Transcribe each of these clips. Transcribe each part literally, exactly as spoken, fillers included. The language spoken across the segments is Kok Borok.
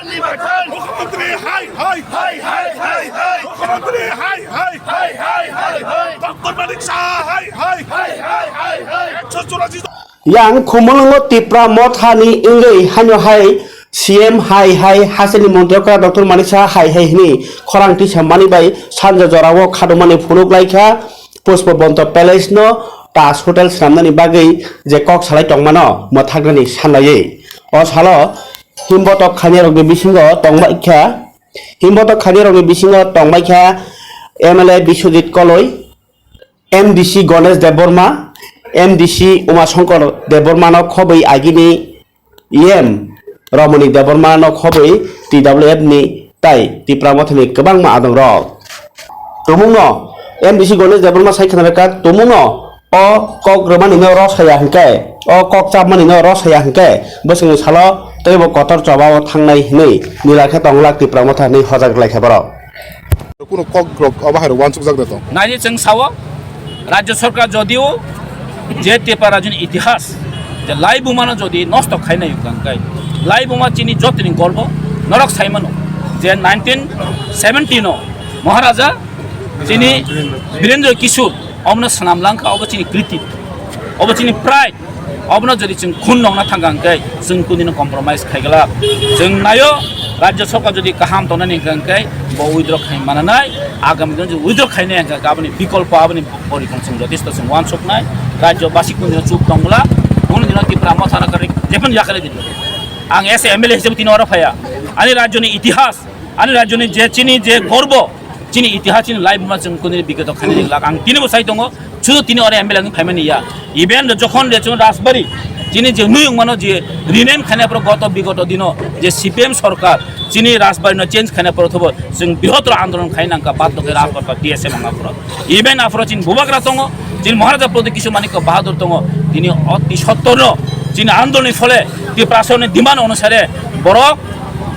মুখ্যমন্ত্রী হাই হাই হাই হাই হাই হাই। মুখ্যমন্ত্রী হাই হাই হাই হাই হাই হাই। ডক্টর মানিক সাহা হাই হাই হাই হাই হাই হাই। একশো চুরাশি Yang Khumulwngo Tipra Mothani wngwi haino hai C M hai hai hasteni montri okra Doctor Manik Saha hai hai hwnwi khorang tisa mani bai sanja jorao khatumani phunuk lai kha Pushpa Bonto Palace no Taj Hotel swnamnani bagwi je kok salai tongmano mwthaknani sanlaiwi. O salo himbotok khainai rokni bisingo tongbai kha, himbotok khainai rokni bisingo tongbai kha M L A Biswajit Koloi, M D C Ganesh Debbarma, M D C Uma Shankar Debbarma no khobwi agini E M Ramani Debbarma no khobwi T W F ni tai Tipra Mothani kwbangma adongrok. Tumungno M D C Ganesh Debbarma sai khna rwkha, tumungno o kok rwmani no rw saya hwnkhe, o kok chapmani no rw saya hwnkhe, bwswkni salo teibo kotor chobao thangnai hwnwi nila khe tonglak Tipra Motha hwnwi hojak lai kha borok. Kuno kok rok abo hai rok uansukjak da tong. Naidi chwng sao, Rajya Sarkar jodio je Tipra Rajyani itihas, je Laibuma no jodi nosto khainai hwnkha hwnkhe, Laibuma chini jotoni golbo norok saimano je nineteen seventy no Maharaja chini Birendra Kishore omono swnam langkha, obo chini kriti, obo chini pride. Obono jodi chwng khun nongna thangkha hwnkhe chwng kunino compromise khaiglak. Chwng naio, Rajya Sarkar jodi kaham tongnani hwnkha hwnkhe bo withdraw khai mananai, agami dino jodi withdraw khainai hwnkha hwnkhe aboni bikolpo aboni porikong chwng jotesto chwng uansuknai. Rajya basi kunino chup tongla, bono dino Tipra Mothano kwrwi jephano yakarwi dino. Ang as a M L A hisabe tini oro phaiya. Ani rajyoni itihas, ani rajyoni je chini je gorbo, chini itihas, chini Laibuma chwng kunini bigoto khainani glak. Ang tinibo sai tongo, sudu tini oro M L A wngwi phaimani ya. Even jokhon je chwng Rajbari, chini je nui wngmano je rename khainai phoro goto bigoto dino je C P M sorkar, chini Rajbari no change khainai phoro thobo chwng brihotoro andolon khai nangkha, baddo khe Rajbari D S M wngkha phoro. Even aphoro chini Bubagra tongo, chini Maharaja Pradyut Kishore Manikya Bahadur tongo, tini oti sottorno chini andoloni phole Tiprasani demand onusare borok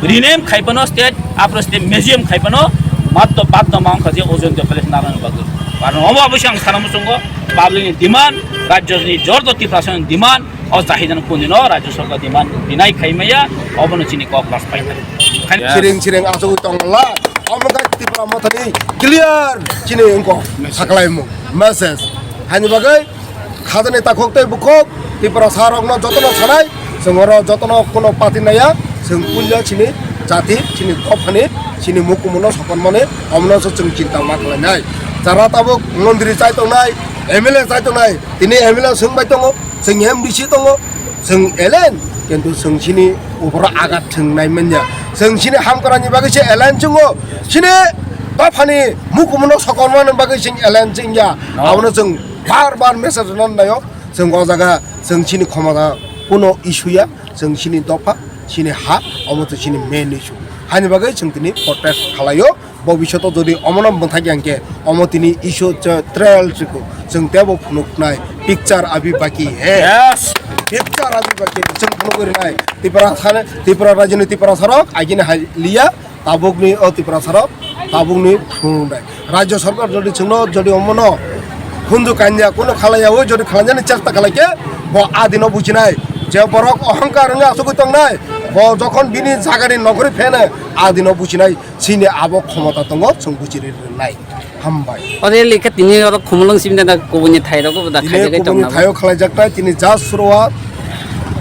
rename khai phano state, aphuru state museum khai phano matto baddo ma wngkha je Ojantya Palace narwknani bagwi. Karon omo oboisya ang sana muchungo public ni demand, rajyoni jorto Tiprasani demand, o chahidano kunino rajya sarkar demand deny khai maya, obono chini kok las pai. Yes. Siring siring asugwi tongla, omo khe Tipra Mothani clear chini wngkha. Message. Saklaimung message. Haini bagwi khajani takhuk tei bukhuk Tiprasa rokno jotono sanai, chwng oro jotono kuno party naiya, chwng puila chini jati, chini dophani, chini mukumuno sokonmani, omono se chwng chinta ma khlainai. Jara tabuk montri chai tongnai, M L A chai tongnai, tini M L A swng bai tongo, chwng M D C tongo, chwng elen, kintu chwng chini uporo agat thwng nai manya. Chwng chini hamkrani bagwi se elen chwngo, chini dophani mukumuno sokonmani bagwi chwng elen chwngya. No. Abono chwng bar bar message rwna naio. Chwng o jaga chwng chini khomota kuno issue ya, chwng chini dopha, chini ha, omo twi chini main issue. Haini bagwi chwng tini protest khlaio. Bobishoto jodi omono mwthai ya hwnkhe, omo tini issue che trial chiko. Chwng tebo phunuknai, picture abhi baki hai. Yes. Picture abhi baki, chwng phunugwi rwnai. Tipra thane, Tipra rajyoni Tipra sarok, agini hai liya. Tabukni o Tiprasarok tabukni phunuknai. Rajya sarkar jodi chwngno jodi omono khunju kanya kuno khalaiyaui jodi khlainani chesta khlaikhe bo adino bujinai je borok ohongkar wngwi asugwi tongnai. Bo jokhon bini jagani nokori phene adino bujinai chini abo khomota tongo chwng bujiri rwnai. Hambai. Ode likha tini oro Khumulwng simi da kubuni thai rogo da tini khaijak kubuni thaio khalaijaknai tini just suruat.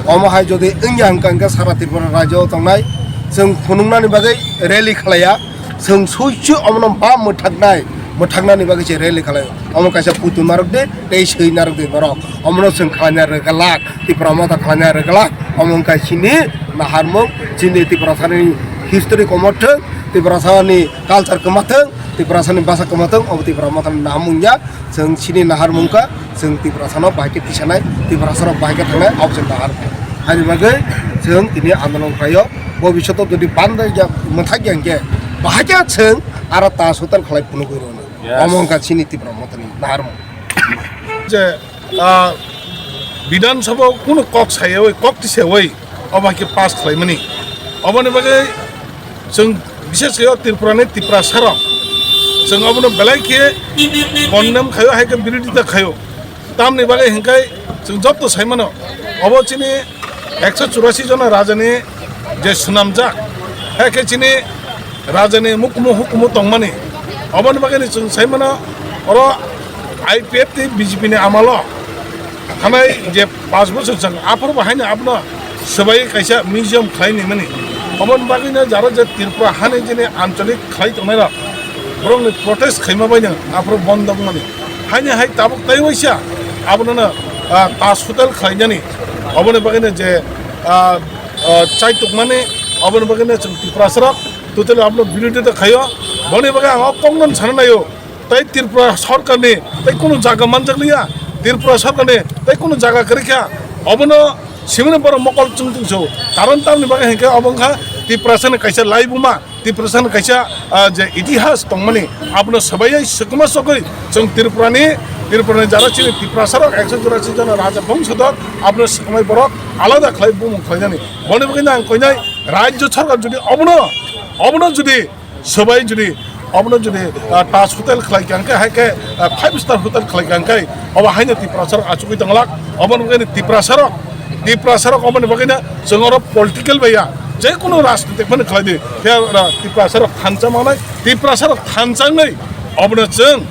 Omo hai jodi wngya hwnkha hwnkhe sara Tripura rajyo tongnai chwng phunuknani bagwi rally khlaiya, chwng suichu omono ba mwthaknai, mwthaknani bagwi se rally khlai. Omo kaisa putu narwk de tei swi narwk de borok omono chwng khlaina rwgwlak, Tripura motha khlaina rwgwlak. Omo wngkha chini naharmung, chini Tripura sani history kwmathwng, Tripura sani culture kwmathwng, Tripura sani basa kwmathwng, obo Tripura mothani naharmung ya. Chwng chini naharmung kha, chwng Tiprasano bahai khe tisanai, Tiprasarok bahai khe thangnai, abo chwng naharmung. Haini bagwi chwng tini andolon khlaio, bobishoto jodi bandai ya, mwthak ya hwnkhe, bahai khe chwng aro ta sotal khlai phunugwi rwnai. Yes. Omo wngkha chini Tipra mothani naharmung. Je, ah, Bidhan Sabha o kunu kok sayawi, kok tisayawi, obo hai khe pass khlaimani. Oboni bagwi chwng, bishes khe o Tripura ni Tiprasa rok, chwng obono belai khe condemn khaio, hai khe birodita khaio. Tamni bagwi hwnkhe chwng joto saimano, obo chini ekso churasi jona raja ni je swnamjak, Hakhe chini rajani mukumu hukumu tongmani. Oboni bagwi chwng saimano oro I P F tei B J P ni amalo thanai je pash bochor chwng aphuru bo haino abono swbai kaisa museum khlai nimani. Oboni bagwino jaro je Tripura hani jini ancholik khlai tongnai rok borokni protest khaima baino aphuru bondo wngmani. Haini hai tabuk tei waisa abono, ah, Taj Hotel khlainani. Oboni bagwino je, ah, ah, chaitukmani, oboni bagwino chwng Tiprasarok totally abono birodita khaio. Boni bagwi ang o kokno sana naio. Tei Tripura sorkarni tei kunu jaga manjakliya. Tripura sorkarni tei kunu jaga kwrwikha. Obono simini borok mokol chwng tongso. Karon tamni bagwi hinkhe obo wngkha Tiprasani kaisa laibuma. Tiprasani kaisa, ah, je itihas tongmani, abono swbaiwi swkma sogwi chwng Tripurani, Tripurani jara chini Tiprasarok ekso churasi jona raja bongso dor, abono swkmai borok alada khlai bumung khlainani. Boni bagwino ang koinai rajyo sorkar jodi obono, obono jodi swbai jodi, obono jodi, ah, Taj Hotel khlai kha hwnkhe, hai khe, ah, five star hotel khlai kha hwnkhe, obo haino Tiprasarok achugwi tonglak, obono bagwino Tiprasarok Tiprasarok oboni bagwino chwng oro political bai ya, je kunu rajnitik phano khlai di, phiya oro Tiprasarok thansa manai, Tiprasarok thansa wngwi obono chwng,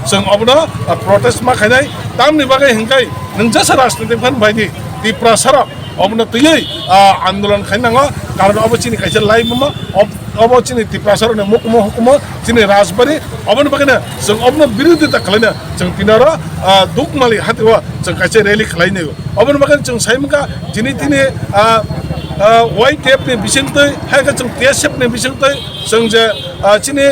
chwng obono, ah, protest ma khainai, tamni bagwi hinkhai nwng jesa rajnitik phano bai di, Tiprasarok obono twiwi, ah, andolon khai nango, karon obo chini kaisa laibuma, ob-, obo chini Tiprasarokni mukumu hukumu, chini rajbari, oboni bagwino chwng obono birodita khlaina chwng tini oro, ah, Dukmali hatio chwng kaisa rally khlainai. Oboni bagwi chwng sai mankha, chini tini, ah, ah, Y T F ni bisingtwi, hai khe chwng T S F ni bisingtwi, chwng je, ah, chini,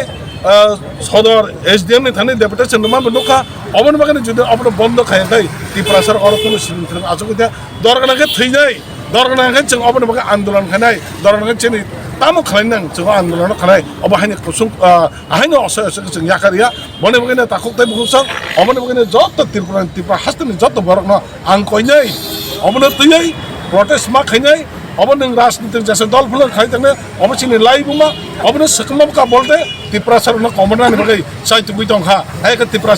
ah, sodor S D M ni thani deputation rwma bo nukha, oboni bagwi jodi obono bondo khaiya khai, Tiprasarok oro kunu siring thwrwng achugwi tha, dorgana khe thwinai, dorgana khe chwng oboni bagwi andolon khainai, dorgana khe chini tamo khlai nang chwng o andolon khanai, obo haini kusung, ah, haino osai osai chwng yakar ya, boni bagwi takhuk tei bukhuk sok, oboni bagwi joto Tripura, Tripura hasteni joto borokno Ang koinai, obono twiwi protest ma khainai, obo nwng rajnitik jesa dol phano khai tangnai, obo chini laibuma, obono swkma bwkha bolte Tiprasarokno komonani bagwi chai tugwi tongkha. Hai khe Tiprasa